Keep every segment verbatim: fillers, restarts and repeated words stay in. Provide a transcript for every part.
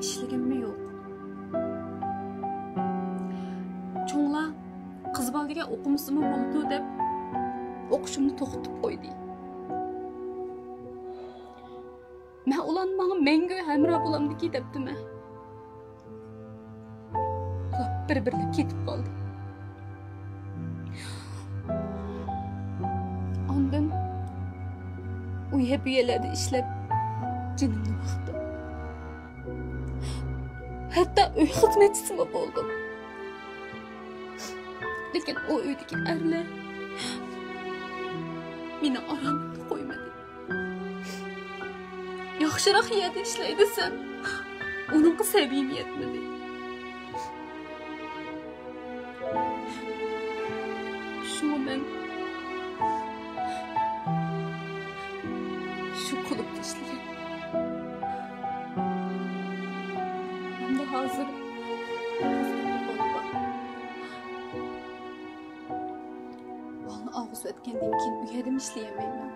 ئىشلىگىنىممۇ يوق. چوڭلار قىز بالا دېگەن ئوقۇمىسىمۇ بولىدۇ دەپ، ئوقۇشۇمنى توختىتىپ قويدى. مەن ئۇلارنى ماڭا مەڭگۈ ھەمراھ بولامدىكى دەپتىمەن. ئۇلار بىر-بىرلەپ كېتىپ قالدى. ئاندىن ئۇ يەر-بۇ يەرلەردە ئىشلەپ، جېنىمنى باقتىم. ھەتتا ئۆي خىزمەتچىسىمۇ بولدۇم. لېكىن ئۇ ئۆيدىكى ئەرلەر مېنى ئارامىمدا قويمىدى. ياخشىراق يەردە ئىشلەي دېسەم، ئۇنىڭغا سەمىمىيەتمىدى. شۇڭا مەن شۇ كۇلۇبتا ئىشلىگەن. ئەمدى ھازىر بالىنى ئاغزىۋەتكەندىن كېيىن ئۇ يەردىمۇ ئىشلىيەلمەيمەن.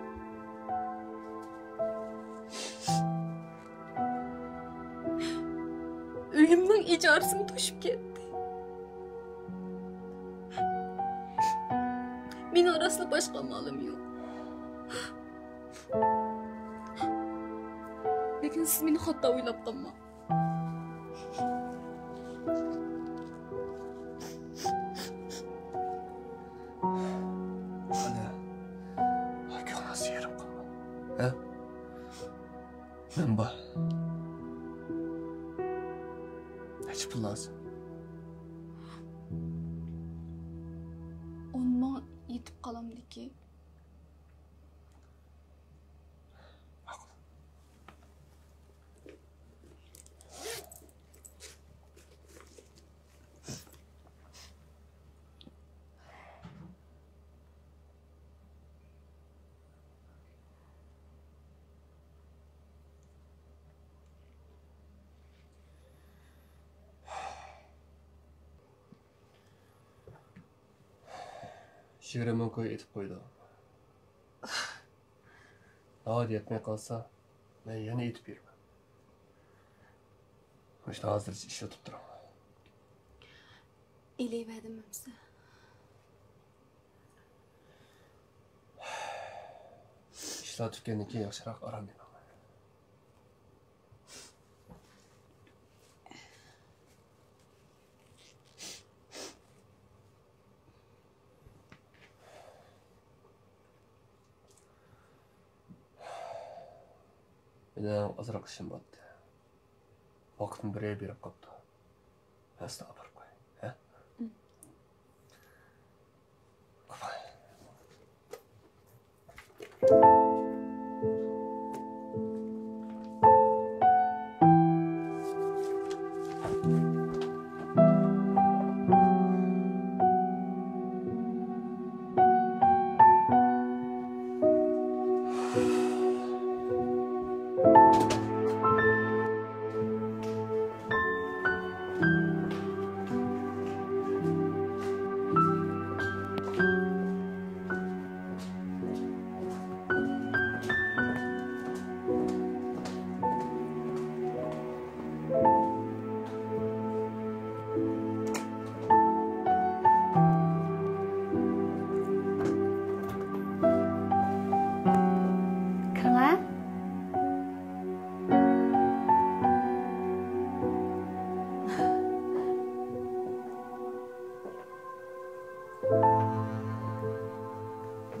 ئۆيۈمنىڭ ئىجارىسىمۇ توشۇپ كەتتى. مېنىڭ راسلا باشقا ئامالىم يوق. لېكىن سىز مېنى خاتا ئويلاپ قالماڭ. ئانا، كۆڭلىڭىزنى يېرىم قىلماڭ. ھە؟ مەن بار. نەچچە پۇل لازىم؟ ئون مىڭ يېتىپ قالامدىكى. ماقۇل. يىگىرمە مىڭ كوي ئېتىپ قويدۇم. ناۋادا يەتمەي قالسا، مەن يەنە ئېتىپ بېرىمەن. مۇشۇ ھازىرچە ئىشلىتىپ تۇرۇڭ. ئېلىۋەردىم ئەمسە. ئىشلار تۈگىگەندىن كېيىن ياخشىراق ئارام ئېلىڭ. مېنىڭ ئازراق ئىشىم بارتتى. ۋاقىتمۇ بىرەر بېرىپ قاپتۇ. ئەستا ئاپىرىپ قوي، ھە؟ كىرىڭە.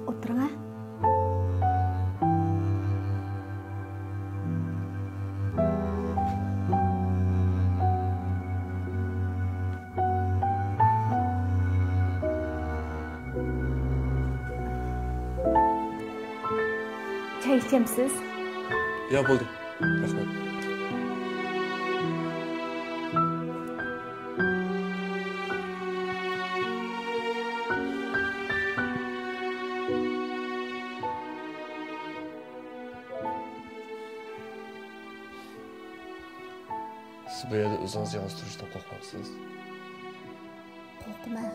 ئولتۇرۇڭە. چاي ئىچەمسىز؟ يا، بولدى. رەھمەت. سىز بۇ يەردە ئۆزىڭىز يالغۇز تۇرۇشتىن قورقمامسىز؟ قورقىمەن.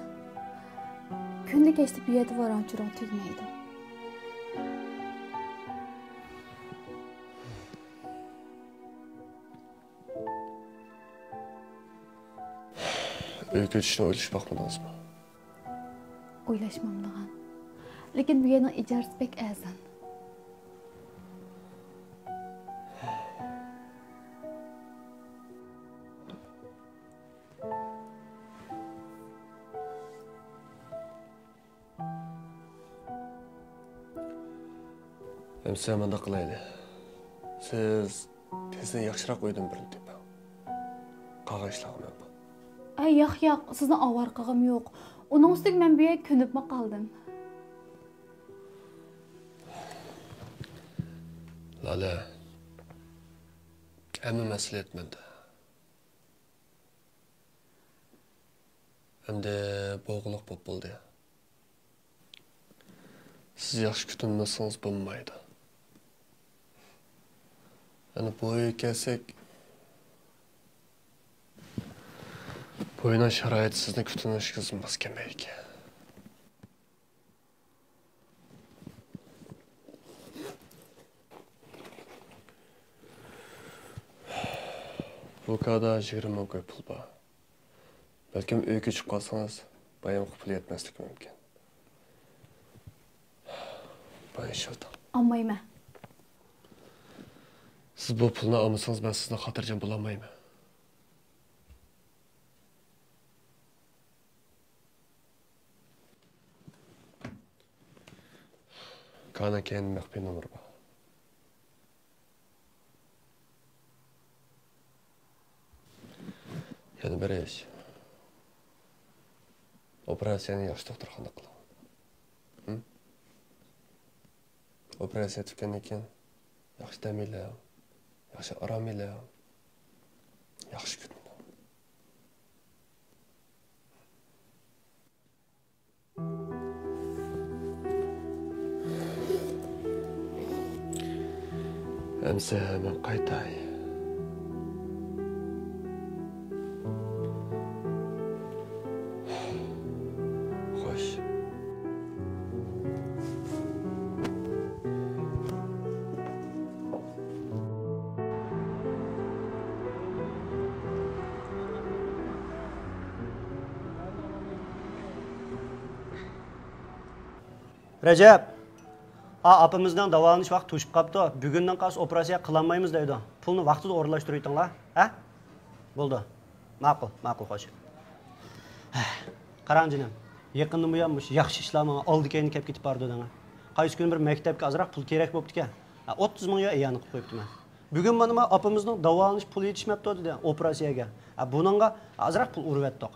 كۈندە كەچتە بۇ يەردە ۋاراڭ-چۇرۇڭ تۈگىمەيدۇ. ئۆي كۆچۈشنى ئويلىشىپ باقمىدىڭىزمۇ؟ ئويلاشمامدىغان. لېكىن بۇ يەرنىڭ ئىجارىسى بەك ئەرزان. ئەمسە مۇنداق قىلايلى. سىز تېزدىن ياخشىراق ئۆيدىن بىرنى تېپىڭ. قالغان ئىشلارغا مەن بار. ئەي، ياق، ياق، سىزنى ئاۋارە قىلغۇم يوق. ئۇنىڭ ئۈستىگە مەن بۇ يەردە كۆنۈپمۇ قالدىم. لالە، ھەممە مەسئۇلىيەت مەندە. ئەمدى بولغۇلۇق بولۇپ بولدى. سىز ياخشى كۈتۈنمىسىڭىز بولمايدۇ. ئەنە بۇ ئۆيگە كەلسەك، بۇ ئۆينىڭ شارائىتى سىزنىڭ كۈتۈنۈشىڭىزگە ماس كەلمەيدىكەن. بۇ كادا يىگىرمە مىڭ كوي پۇل بار. بەلكىم ئۆيگە چىقىپ قالسىڭىز، بايامقى پۇل يەتمەسلىكى مۇمكىن. بۇنى ئىشلىتىڭ. ئالمايمەن. سىز بۇ پۇلنى ئالمىسىڭىز، مەن سىزنى خاتىرجەم بولالمايمەن. كانىڭ كەينىدە مەخپىي نومۇر بار. يەنە بىر ئىش. ئوپېراتسىيەنى ياخشى دوختۇرخانىدا قىلىڭ. ھە؟ ئوپېراتسىيە پۈتكەندىن كېيىن ياخشى دەم ئېلىڭ، ياخشى ئارام ئېلىڭ، ياخشى كۈتۈنۈڭ. ئەمسە مەن قايتاي. خوش. رەجەپ! ئا، ئاپىمىزنىڭ داۋالىنىش ۋاقتى توشۇپ قاپتۇ. بۈگۈندىن قالسا ئوپېراتسىيە قىلالمايمىز دەيدۇ. پۇلنى ۋاقتىدا ئورۇنلاشتۇرۇۋېتىڭلار. ھە؟ بولدى. ماقۇل، ماقۇل، خوش. ھە، قاراڭ جېنىم، يېقىندىن بۇيان مۇشۇ ياخشى ئىشلار ماڭا ئالدى-كەينى كەپ كېتىپ بارىدۇ دەڭە. قايسى كۈنى بىر مەكتەپكە ئازراق پۇل كېرەك بوپتىكەن. ھە، ئوتتۇز مىڭ يۈەن ئىئانە قىلىپ قويۇپتىمەن. بۈگۈن مانا ماۋۇ ئاپىمىزنىڭ داۋالىنىش پۇلى يېتىشمەپتۇ دېدى ئوپېراتسىيەگە. ھە، بۇنىڭغا ئازراق پۇل ئۇرۇۋەتتۇق.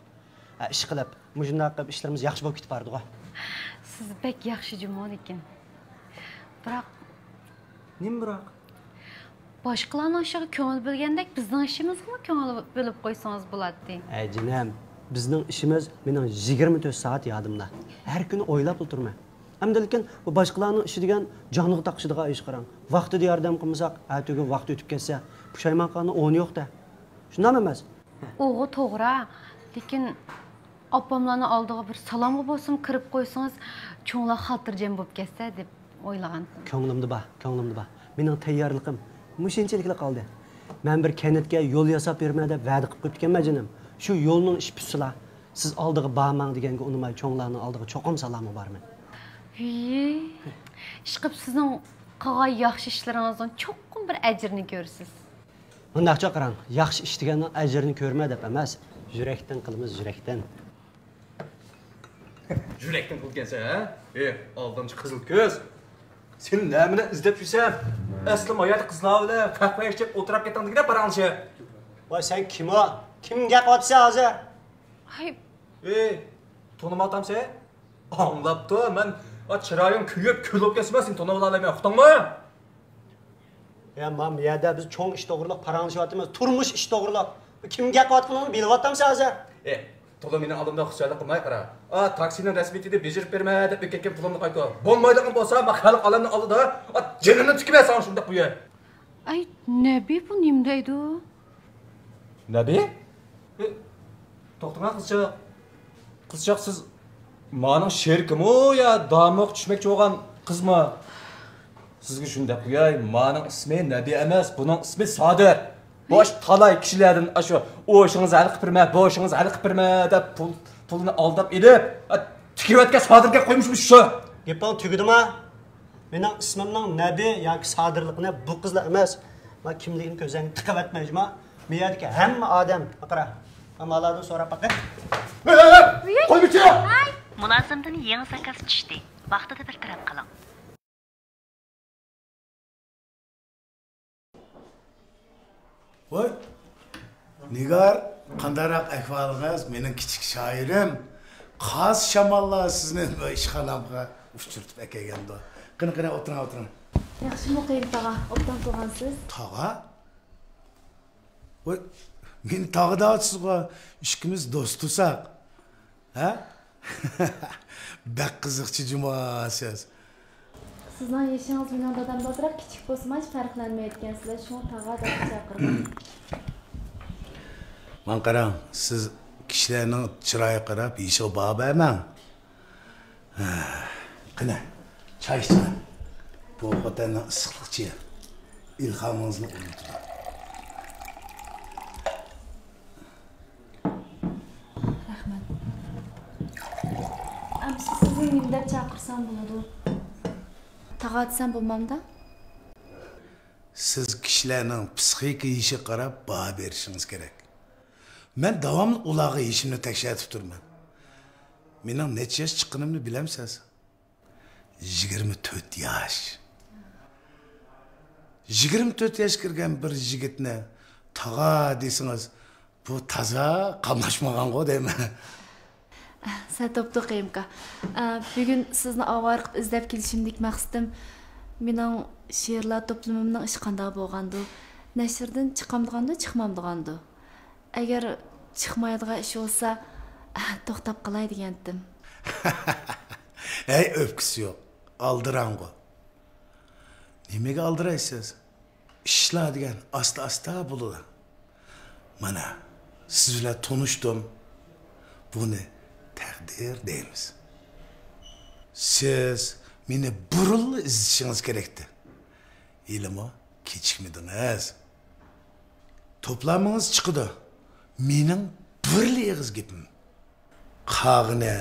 ھە، ئىشقىلىپ، مۇشۇنداق قىلىپ ئىشلىرىمىز ياخشى بولۇپ كېتىپ بارىدىغۇ. سىز بەك ياخشى جۇمۇ لېكىن. بىراق. نېمە بىراق؟ باشقىلارنىڭ ئىشىغا كۆڭۈل بۆلگەندەك بىزنىڭ ئىشىمىزغىمۇ كۆڭۈل بۆلۈپ قويسىڭىز بولاتتى. ئەي جېنىم، بىزنىڭ ئىشىمىز مېنىڭ يىگىرمە تۆت سائەت يادىمدا. ھەر كۈنى ئويلاپلا تۇرىمەن. ئەمدى لېكىن بۇ باشقىلارنىڭ ئىشى دېگەن جانغا تاقىشىدىغان ئىش قاراڭ. ۋاقتىدا ياردەم قىلمىساق، ئەتىگۈن ۋاقتى ئۆتۈپ كەتسە، پۇشايمان قىلغاننىڭ ئورنى يوق-دە. شۇنداقمۇ ئەمەس؟ ئۇغۇ توغرا، لېكىن ئاپاملارنىڭ ئالدىغا بىر سالامغا بولسىمۇ كىرىپ قويسىڭىز، چوڭلار خاتىرجەم بولۇپ كەتسە دەپ ئويلىغانتىم. كۆڭلۈمدە بار، كۆڭلۈمدە بار. مېنىڭ تەييارلىقىم مۇشۇنچىلىكلا قالدى. مەن بىر كەنتكە يول ياساپ بېرىمەن دەپ ۋەدە قىلىپ قويۇپتىكەنمەن جېنىم. شۇ يولنىڭ ئىشى پۈتسىلا، سىز ئالدىغا بارماڭ دېگەنگە ئۇنىماي، چوڭلارنىڭ ئالدىغا چوقۇم سالامغا بارىمەن. ھىي، ئىشقىلىپ سىزنىڭ قىلغان ياخشى ئىشلىرىڭىزنىڭ چوقۇم بىر ئەجرىنى كۆرىسىز. مۇنداقچە قاراڭ، ياخشى ئىش دېگەننىڭ ئەجرىنى كۆرمە دەپ ئەمەس، يۈرەكتىن قىلىمىز، يۈرەكتىن. يۈرەكتىن قىلىدىكەنسەن، ھە؟ ئېي، ئالدامچى قىزىل كۆز. سېنى نەمىدە ئىزدەپ يۈرسەم، ئەسلى مايادا قىزلار بىلەن قەھۋە ئىچىپ ئولتۇراپ كەتتىڭ دېگىنە پاراڭلىشىپ. ۋاي، سەن كىم ئۇ؟ كىمگە گەپ قىلىۋاتىسەن ھازىر؟ ھەي. ئېي، تونۇماتامسەن؟ ئاڭلاپتۇ، مەن، ئا، چىرايىڭ كۆيۈپ، كۈل بولۇپ كەتسىمۇ، سېنى تونۇۋالالايمەن، ئۇقتۇڭمۇ؟ يا، مام، بۇ يەردە بىز چوڭ ئىش توغرىلىق پاراڭلىشىۋاتىمىز، تۇرمۇش ئىش توغرىلىق. كىمگە گەپ قىلىۋاتقىنىڭنى بىلىۋاتامسەن ھازىر؟ ئېي، تولا مېنىڭ ئالدىمدا خۇشاللىق قىلماي قارا. ئا، تاكسىنىڭ رەسمىيىتىنى بېجىرىپ بېرىمەن دەپ ئەكەتكەن پۇلۇمنى قايتۇر. بولمايدىغان بولسا، مەن خەلق ئالەمنىڭ ئالدىدا، ئا، جېنىمنى تىكىمەن ساڭا شۇنداق بۇ يەر. ئەي، نەبى بۇ نېمە دەيدۇ؟ نەبى؟ ئى، توختىڭا قىزچاق. قىزچاق سىز مانىڭ شېرىكىمۇ يا دامىغا چۈشمەكچى بولغان قىزمۇ؟ سىزگە شۇنى دەپ قوياي، مانىڭ ئىسمى نەبى ئەمەس، بۇنىڭ ئىسمى سادىر. بوش تالاي كىشىلەردىن ئاشۇ ئۇ ئىشىڭىزنى ھەل قىلىپ بېرىمەن، بۇ ئىشىڭىزنى ھەل قىلىپ بېرىمەن دەپ پۇل، پۇلنى ئالداپ ئېلىپ، ئە، تىكىۋەتكەن سادىرگە قويمۇشمۇ شۇ؟ گېپىڭ تۈگىدىما؟ مېنىڭ ئىسمىمنىڭ نەبى ياكى سادىرلىقىنى بۇ قىزلا ئەمەس، ما كىملىكىنى كۆزۈڭگە تىقىۋەتمە جۇما. مەيەردىكى ھەممە ئادەم، قارا، ئامالاردىن سوراپ باققىن. ھەي، ھەي، ھەي، قويمىچى! مۇلازىمدىن يېڭى زاكاز چۈشتى. ۋاقتىدا بىر تەرەپ قىلىڭ. ۋاي، نىگار، قانداقراق ئەھۋالىڭىز، مېنىڭ كىچىك شائىرىم؟ قايسى شاماللار سىزنى بۇ ئىشخانامغا ئۇچرىتىپ ئەكەلگەندۇ؟ قېنى، قېنى، ئولتۇرۇڭ، ئولتۇرۇڭ. ياخشىمۇ، قېيۇم تاغا؟ ئوبدان تۇرغانسىز؟ تاغا؟ ۋاي، مېنى تاغا دەۋاتىسىزغۇ؟ ئىككىمىز دوست تۇرساق. ھە؟ بەك قىزىقچى جۇما سىز. سىزنىڭ يېشىڭىز مېنىڭ دادامدىن ئازراق كىچىك بولسىمۇ، ھېچ پەرقلەنمەيدىكەنسىلەر، شۇڭا تاغا دەپ چاقىرىمەن. ماڭا قاراڭ، سىز كىشىلەرنىڭ چىرايىغا قاراپ يېشىغا باھا بەرمەڭ. ھە، قېنى، چاي ئىچىڭ. بۇ خوتەننىڭ ئىسسىقلىقى ئىلھامىڭىزنى ئوينىتىدۇ. رەھمەت. ئەمىسە سىزنى نېمە دەپ چاقىرسام بولىدۇ؟ تاغا دېسەم بولمامدا؟ سىز كىشىلەرنىڭ پىسخىكا يېشىغا قاراپ باھا بېرىشىڭىز كېرەك. مەن داۋاملىق ئۇلارغا يېشىمنى تەكشەرتىپ تۇرىمەن. مېنىڭ نەچچە ياش چىققىنىمنى بىلەمسىز؟ يىگىرمە تۆت ياش. يىگىرمە تۆت ياشقا كىرگەن بىر يىگىتنى تاغا دېسىڭىز، بۇ تازا قاملاشمىغانغۇ دەيمەن. سەن توپتۇ، قېيۇمكا. ئە، بۈگۈن سىزنى ئاۋارە قىلىپ ئىزدەپ كېلىشىمدىكى مەقسىتىم، مېنىڭ شېئىرلار توپلىمىمنىڭ ئىشى قانداق بولغاندۇ؟ نەشردىن چىقامدىغاندۇ، چىقمامدىغاندۇ؟ ئەگەر چىقمايدىغان ئىش بولسا، توختاپ قالاي دېگەنتىم. ھەي، ئۆپكىسى يوق، ئالدىراڭغۇ. نېمىگە ئالدىرايسىز؟ ئىشلار دېگەن ئاستا-ئاستا بولىدۇ. مانا، سىز بىلەن تونۇشتۇم. بۇنى تەقدىر دەيمىز. سىز مېنى بۇرۇنلا ئىزدىشىڭىز كېرەكتى. ھېلىمۇ كېچىكمىدىڭىز. توپلامىڭىز چىقىدۇ. مېنىڭ بىرلا ئېغىز گېپىم. قالغىنى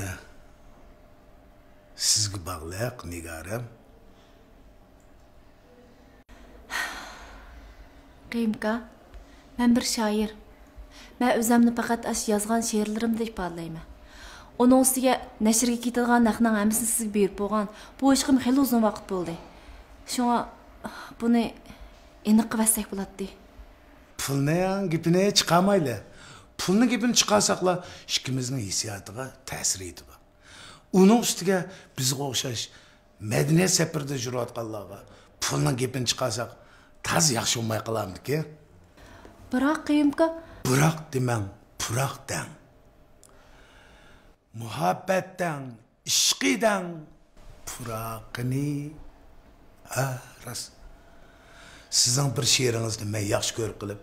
سىزگە باغلىق، نىگارىم. قېيۇمكا، مەن بىر شائىر. مەن ئۆزۈمنى پەقەت ئاشۇ يازغان شېئىرلىرىمدا ئىپادىلەيمەن. ئۇنىڭ ئۈستىگە نەشرگە كېتىدىغان ھەقنىڭ ھەممىسىنى سىزگە بېرىپ بولغان. بۇ ئىشقىمۇ خېلى ئۇزۇن ۋاقىت بولدى. شۇڭا بۇنى ئېنىق قىلىۋەتسەك بولاتتى. پۇلنىڭ گېپىنى چىقارمايلى. پۇلنىڭ گېپىنى چىقارساقلا، ئىككىمىزنىڭ ھېسسىياتىغا تەسىر يېتىدۇ. ئۇنىڭ ئۈستىگە بىزگە ئوخشاش مەدەنىيەت سەپىرىدە يۈرۈۋاتقانلارغا پۇلنىڭ گېپىنى چىقارساق، تازا ياخشى بولماي قالامدىكىن؟ بىراق، قېيۇمكا. بىراق دېمەڭ، پۇراق دەڭ. مۇھەببەت دەڭ، ئىشقى دەڭ، پۇراقىنى. ھە، راست. سىزنىڭ بىر شېئىرىڭىزنى مەن ياخشى كۆرۈپ قېلىپ،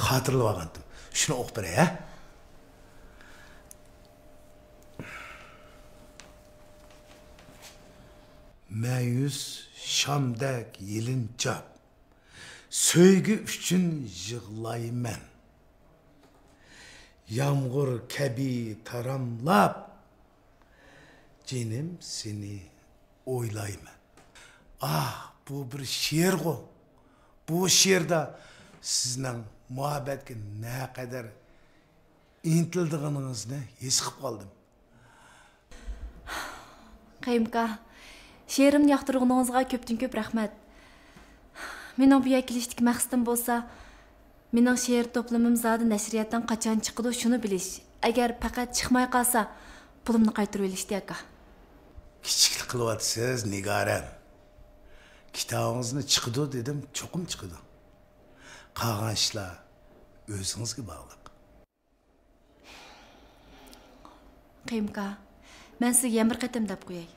خاتىرىلىۋالغانتىم. شۇنى ئوقۇپ بېرەي، ھە؟ مەيۈس شامدەك يېلىنجاپ، سۆيگۈ ئۈچۈن يىغلايمەن. يامغۇر كەبى تاراملاپ، جېنىم سېنى ئويلايمەن. ئاھ، بۇ بىر شېئىرغۇ. بۇ شېئىردا سىزنىڭ مۇھەببەتكە نەقەدەر ئىنتىلىدىغىنىڭىزنى ھېس قىلىپ قالدىم. قېيۇمكا، شېئىرىمنى ياقتۇرغىنىڭىزغا كۆپتىن كۆپ رەھمەت. مېنىڭ بۇ يەرگە كېلىشتىكى مەقسىتىم بولسا، مېنىڭ شېئىر توپلىمىم زادى نەشرىياتتىن قاچان چىقىدۇ، شۇنى بىلىش. ئەگەر پەقەت چىقماي قالسا، پۇلۇمنى قايتۇرۇۋېلىشتى، ئاكا. كىچىكلىك قىلىۋاتىسىز، نىگارەم. كىتابىڭىزنى چىقىدۇ دېدىم، چوقۇم چىقىدۇ. قالغان ئىشلار ئۆزىڭىزگە باغلىق. قېيۇمكا، مەن سىزگە يەنە بىر قېتىم دەپ قوياي.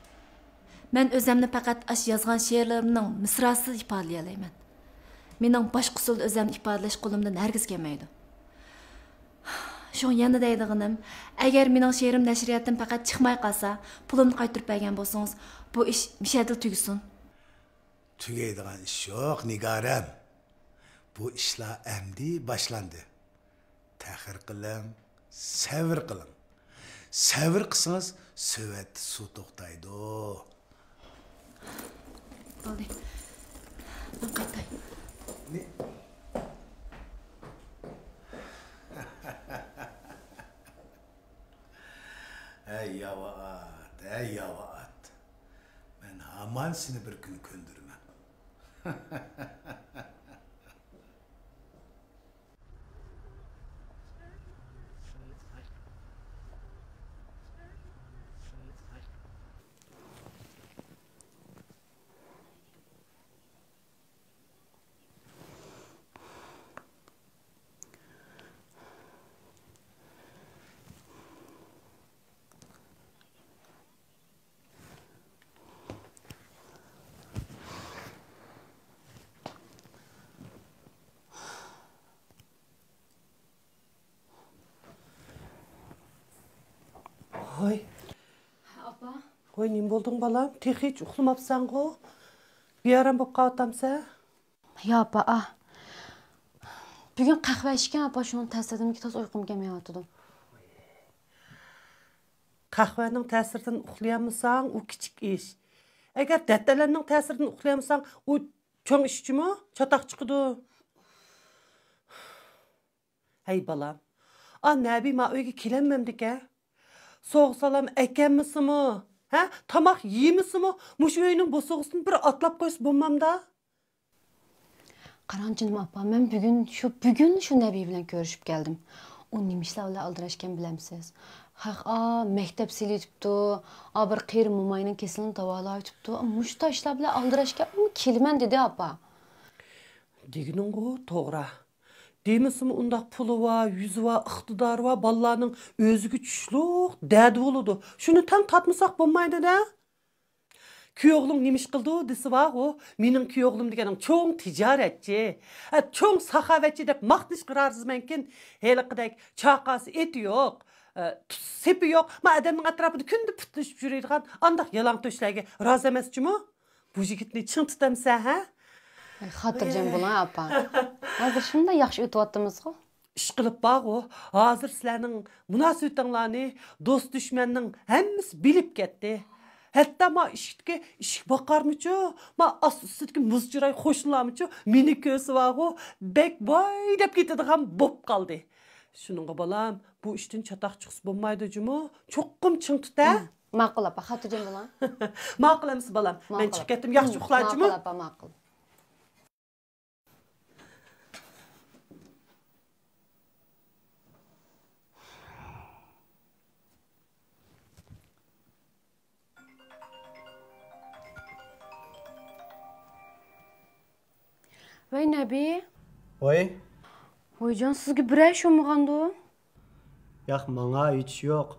مەن ئۆزۈمنى پەقەت ئاشۇ يازغان شېئىرلىرىمنىڭ مىسراسىدا ئىپادىلىيەلەيمەن. مېنىڭ باشقا ئۇسۇلدا ئۆزۈمنى ئىپادىلەش قولۇمدىن ھەرگىز كەلمەيدۇ. شۇڭا يەنە دەيدىغىنىم، ئەگەر مېنىڭ شېئىرىم نەشرىياتتىن پەقەت چىقماي قالسا، پۇلۇمنى قايتۇرۇپ بەرگەن بولسىڭىز، بۇ ئىش مىشەدىلا تۈگىسۇن. تۈگەيدىغان ئىش يوق، نىگارەم. بۇ ئىشلار ئەمدى باشلاندى. تەخىر قىلىڭ، سەۋر قىلىڭ. سەۋر قىلسىڭىز، سېۋەتتە سۇ توختايدۇ. بولدى. مەن قايتاي. نى- ھەي ياۋا ئات، ھەي ياۋا ئات. مەن ھامان سېنى بىر كۈنى كۆندۈرىمەن. ھوي. ھە، ئاپا. ھوي، نېمە بولدۇڭ، بالام؟ تېخى ھېچ ئۇخلىماپسەنغۇ؟ بىئارام بولۇپ قاۋاتامسەن؟ يا، ئاپا، ئا. بۈگۈن قەھۋە ئىچكەن، ئاپا، شۇنىڭ تەسىرىدىنمىكىن تازا ئۇيقۇم كەلمەيۋاتىدۇ. قەھۋەنىڭ تەسىرىدىن ئۇخلىيالمىساڭ، ئۇ كىچىك ئىش. ئەگەر دەتەلەننىڭ تەسىرىدىن ئۇخلىيالمىساڭ، ئۇ چوڭ ئىش جۇمۇ، چاتاق چىقىدۇ. ھەي بالام، ئا نەبى ما ئۆيگە كېلەلمەمدىكەن؟ سوغۇق سالام ئەكەلمىسىمۇ، ھە؟ تاماق يېمىسىمۇ، مۇشۇ ئۆينىڭ بوسۇغىسىدىن بىر ئاتلاپ قويسا بولمامدا؟ قاراڭ جېنىم ئاپا، مەن بۈگۈن شۇ، بۈگۈن شۇ نەبى بىلەن كۆرۈشۈپ كەلدىم. ئۇ نېمە ئىشلار بىلەن ئالدىراشكەن بىلەمسىز؟ ھەق، ئا، مەكتەپ سېلىۋېتىپتۇ، ئا، بىر قېرى موماينىڭ كېسىلىنى داۋالاۋېتىپتۇ. مۇشۇنداق ئىشلار بىلەن ئالدىراشكەن، ئۇ كېلىمەن دېدى، ئاپا. دېگىنىڭغۇ توغرا. دېمىسىمۇ ئۇنداق پۇلى بار، يۈزى بار، ئىقتىدارى بار بالىلارنىڭ ئۆزىگە چۈشلۈك دەردى بولىدۇ. شۇنى تەڭ تارتمىساق بولمايدۇ-دە. كۈيئوغلۇڭ نېمە ئىش قىلىدۇ دېسە بارغۇ، مېنىڭ كۈيئوغلۇم دېگەننىڭ چوڭ تىجارەتچى، ھە، چوڭ ساخاۋەتچى دەپ ماختىنىشقا رازىمەنكىن، ھېلىقىدەك چاقاسى ئېتى يوق، ئە، تۇز سېپى يوق، ما ئادەمنىڭ ئەتراپىدا كۈندە پۇتلىشىپ يۈرىدىغان ئانداق يالاڭتۆشلەرگە رازى ئەمەسچىمۇ؟ بۇ يىگىتنى چىڭ تۇتامسەن، ھە؟ ئاي، خاتىرجەم بولۇڭ، ئاپا. ھازىر شۇنداق ياخشى ئۆتۈۋاتىمىزغۇ. ئىشقىلىپ بارغۇ، ھازىر سىلەرنىڭ مۇناسىۋىتىڭلارنى دوست-دۈشمەننىڭ ھەممىسى بىلىپ كەتتى. ھەتتا ما ئىشىكتىكى ئىشىك باقارمىچۇ، ما ئاست ئۈستىدىكى مۇز چىراي قوشنىلارمىچۇ، مېنى كۆرسە بارغۇ، بەك ۋاي دەپ كېتىدىغان بوپ قالدى. شۇنىڭغا بالام، بۇ ئىشتىن چاتاق چىقسا بولمايدۇ جۇمۇ. چوقۇم چىڭ تۇت، ھە؟ ماقۇل ئاپا، خاتىرجەم بولۇڭ. ماقۇل ئەمىسە بالام، مەن چىقىپ كەتتىم، ياخشى ئۇخلاچىمۇ؟ ماقۇل ئاپا، ماقۇل. ۋەي نەبى. ۋاي. ۋايجان، سىزگە بىرەر ئىش بولمىغاندۇ؟ ياق، ماڭا ھېچ ئىش يوق.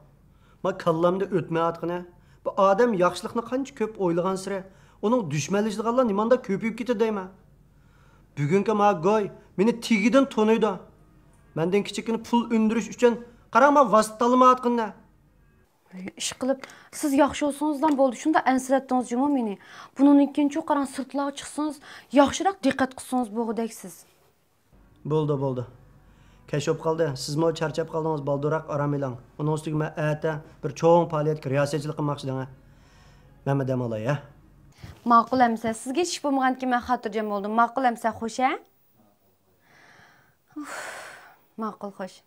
ما كاللامدا ئۆتمەيۋاتقىنى، بۇ ئادەم ياخشىلىقنى قانچە كۆپ ئويلىغانسېرى، ئۇنىڭ دۈشمەنلىشىدىغانلار نېمانداق كۆپىيىپ كېتىدۇ دەيمەن. بۈگۈنكى ما گوي مېنى تېگىدىن تونۇيدۇ. مەندىن كىچىككىنە پۇل ئۈندۈرۈش ئۈچۈن قاراڭ، ما ۋاسىتە تاللىمايۋاتقىنىنى. ئىشقىلىپ، سىز ياخشى بولسىڭىزلا بولدى، شۇنداق ئەنسىرەتتىڭىز جۇمۇ مېنى. بۇنىڭدىن كېيىن چۇ قاراڭ، سىرتلارغا چىقسىڭىز، ياخشىراق دىققەت قىلسىڭىز بولغۇدەكسىز. بولدى، بولدى. كەچ بولۇپ قالدى. سىزمۇ چارچاپ قالدىڭىز، بالدۇرراق ئارام ئېلىڭ. ئۇنىڭ ئۈستىگە مەن ئەتە بىر چوڭ پائالىيەتكە رىياسەتچىلىك قىلماقچى دەڭە. مەنمۇ دەم ئالاي، ھە؟ ماقۇل ئەمىسە، سىزگە ھېچ ئىش بولمىغاندىكىن مەن خاتىرجەم بولدۇم. ماقۇل ئەمىسە، خوش، ھە؟ ئۇف، ماقۇل، خوش.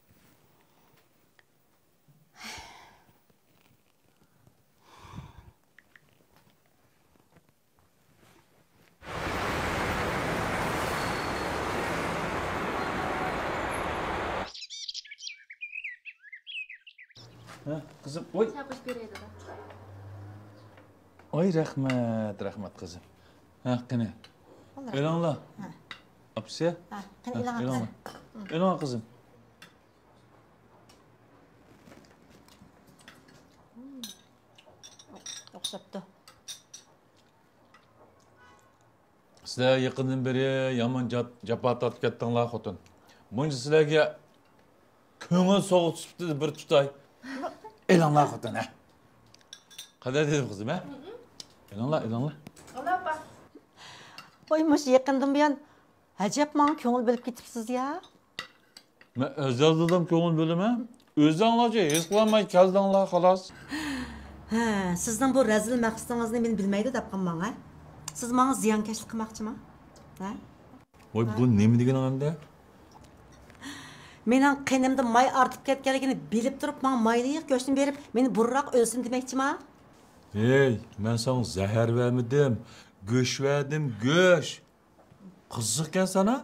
ھە، قىزىم، ۋاي. سەن قوشۇپ بېرەي، دادا. ۋاي، رەھمەت، رەھمەت، قىزىم. ھە، قېنى. ئاللا. ئېلىڭلار. ھە. ئاپىسى. ھە، قېنى، ھە، ئېلىڭلار، ئېلىڭلار. قىزىم. ئېلىڭلار، قىزىم. ئوخشاپتۇ. سىلەر يېقىندىن بېرى يامان جاپ-، جاپا تارتىپ كەتتىڭلار، خوتۇن. مۇنچە سىلەرگە كۆڭۈل سوغۇق سۈپىتىدە بىر تۇتاي. ئېلىڭلار، خوتۇن، ھە. قانداق دېدىم، قىزىم، ھە؟ ئېلىڭلار، ئېلىڭلار. ۋاي، مۇشۇ يېقىندىن بۇيان ئەجەب ماڭا كۆڭۈل بۆلۈپ كېتىپسىز يا. مەن ئەزەلدىنلا كۆڭۈل بۆلىمەن. ئۆزۈڭلارچە ھېس قىلالماي كەلدىڭلار، خالاس. ھە، سىزنىڭ بۇ رەزىل مەقسىتىڭىزنى مەن بىلمەيدۇ دەپ قالماڭ، ھە؟ سىز ماڭا زىيانكەشلىك قىلماقچىما؟ ھە؟ ۋاي، بۇ نېمە دېگىنىڭ ئەمدى؟ مېنىڭ قېنىمدا ماي ئارتىپ كەتكەنلىكىنى بىلىپ تۇرۇپ، ماڭا مايلىق گۆشنى بېرىپ، مېنى بۇرۇنراق ئۆلسۇن دېمەكچىما؟ ھېي، مەن ساڭا زەھەر بەرمىدىم. گۆش بەردىم، گۆش. قىزىقكەن سانا.